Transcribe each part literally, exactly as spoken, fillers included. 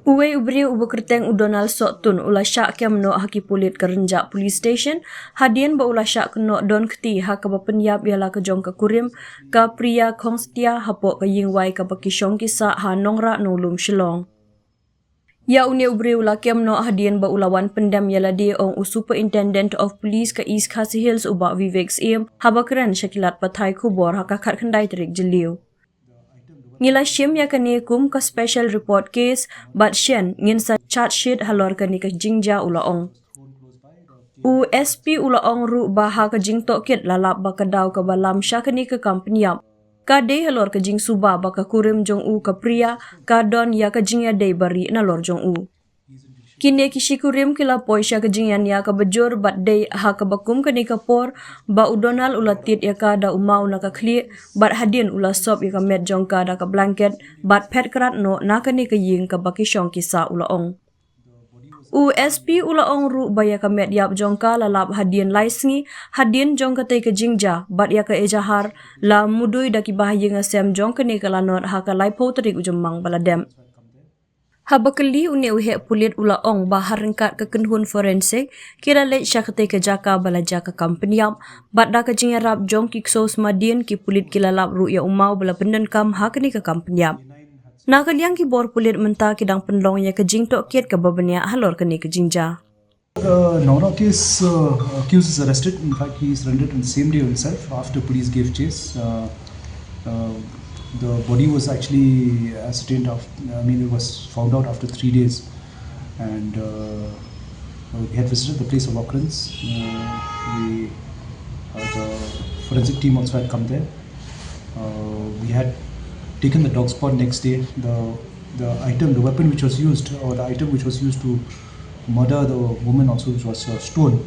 Uwei u briew uba kyrteng u Donald Sohtun u la shah kem noh ha ki pulit ka Rynjah Police Station hadien ba u la shah kynnoh don kti ha kaba pynïap ïa la ka jong ka kurim ka Priya Khongsetia hapoh ka ïingwai kaba ki shong ki sah ha Nongrah Nonglum, Shillong. Ïa une u briew u la kem noh hadien ba u la wan pyndem ïa lade, ong u Superintendent of Police ka East Khasi Hills u Bah Vivek Syiem haba kren sha ki lad pathai khubor ha ka khatkhyndai tarik Jylliew. Ngi la shim ïa kane kum ka special report case bad shen ngin sa charge sheet halor kane ka jingjia, u la ong. U S P u la ong ruh ba ha ka jingtohkit la lap ba ka daw kaba lam sha kane ka kam pynïap ka dei halor ka jingsuba ba ka kurim jong u ka Priya ka don ïa ka jingïadei barieh nalor jong u. Kine ki shi kurim ki la poi sha ka jingïania kaba jur bad dei ha kaba kum kane ka por ba u Donald u la tied ïa ka da u maw na ka khlieh bad hadien u la sop ïa ka met jong ka da ka blanket bad phet krat noh na kane ka ïing kaba ki shong ki sah, u la ong. U S P u la ong ruh ba ïa ka met ïap jong ka la lap hadien lai sngi hadien jong katei ka jingjia bad ïa ka ejahar la mudui da ki bahaïing hasem jong kane ka lanot ha ka laiphew tarik u Jymmang ba la dep. Haba kylli, une u heh pulit u la ong ba ha ryngkat ka kynhun forensic ki la leit sha katei ka jaka ba la jia ka kam pynïap bad da ka jingïarap jong ki ksew smadien ki pulit ki la lap ruh ïa u maw ba la pyndonkam ha kane ka kam pynïap. Na ka liang ki bor pulit mynta ki dang pynlong ïa ka jingtohkit kaba bniah halor kane ka jingjia. The Nongrah case, uh, accused is arrested. In fact, he surrendered on the same day himself after police gave chase. Uh, uh, the body was actually ascertained, of, I mean, it was found out after three days. And uh, uh, we had visited the place of occurrence. Uh, we, uh, the forensic team also had come there. Uh, we had taken the dog spot next day. The the item, the weapon which was used, or the item which was used to murder the woman also, which was a stone.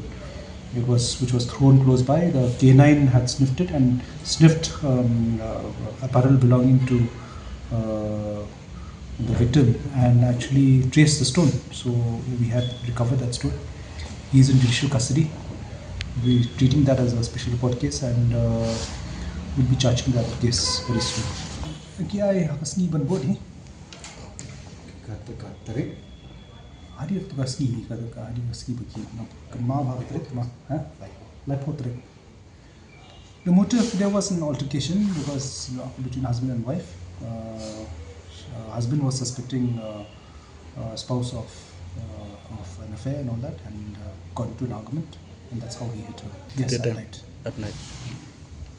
It was which was thrown close by. The canine had sniffed it and sniffed um, uh, apparel belonging to uh, the victim and actually traced the stone. So we had recovered that stone. He's in judicial custody. We're treating that as a special report case and uh, we'll be charging that case very soon. Ki ai ha ka sngi ban bud hi. Ka ta ka tarik. Hari tu ka sngi hi, ka ta ka hari ka sngi bagi. Kan ma ba ka tarik ma, ha? Laiphew tarik. The motive, there was an altercation because, you know, between husband and wife. Uh, uh, husband was suspecting uh, uh, spouse of uh, of an affair and all that, and uh, got into an argument, and that's how he hit her. Yes, at night. At night.